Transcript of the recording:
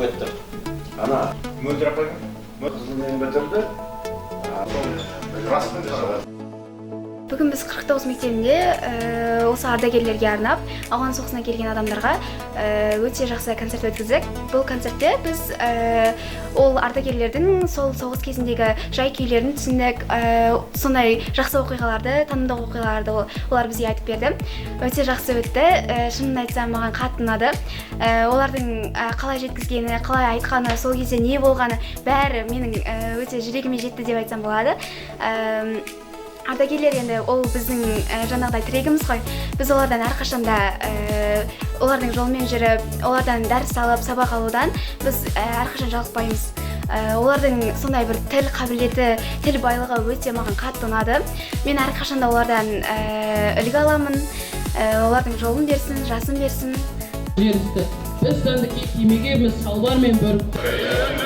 кеттік. Ана Мөлдір апай ма? Қызылмен бітірді. Расымен сұрап. Бүгін біз 49 мектебінде осы ардагерлерге арнап, Ауған соғысына келген адамдарға өте жақсы концерт өткіздік. Бұл концертте біз ол ардагерлердің сол соғыс кезіндегі жай күйлерін түсіндік, сондай жақсы оқиғаларды, танымдық оқиғаларды олар бізге айтып берді. Өте жақсы өтті. Шынын айтсам, маған қатты ұнады. Олардың қалай жеткізгені, қалай айтқаны, сол кезде не болғаны, бәрі менің өте жүрегіме жетті деп айтсам болады. Ардагерлер енді ол біздің жаңағыдай тірегіміз ғой. Біз олардан әрқашанда олардың жолымен жүріп, олардан дәріс алып, сабақ алудан біз әрқашан жалықпаймыз. Олардың сондай бір тіл қабілеті, тіл байлығы өте маған қатты ұнады. Мен әрқашанда олардан үлгі аламын. Олардың жолын берсін, жасын берсін. Жер үсті. Біз сәнді киімге кимегенбіз, шалбар мен бөрік.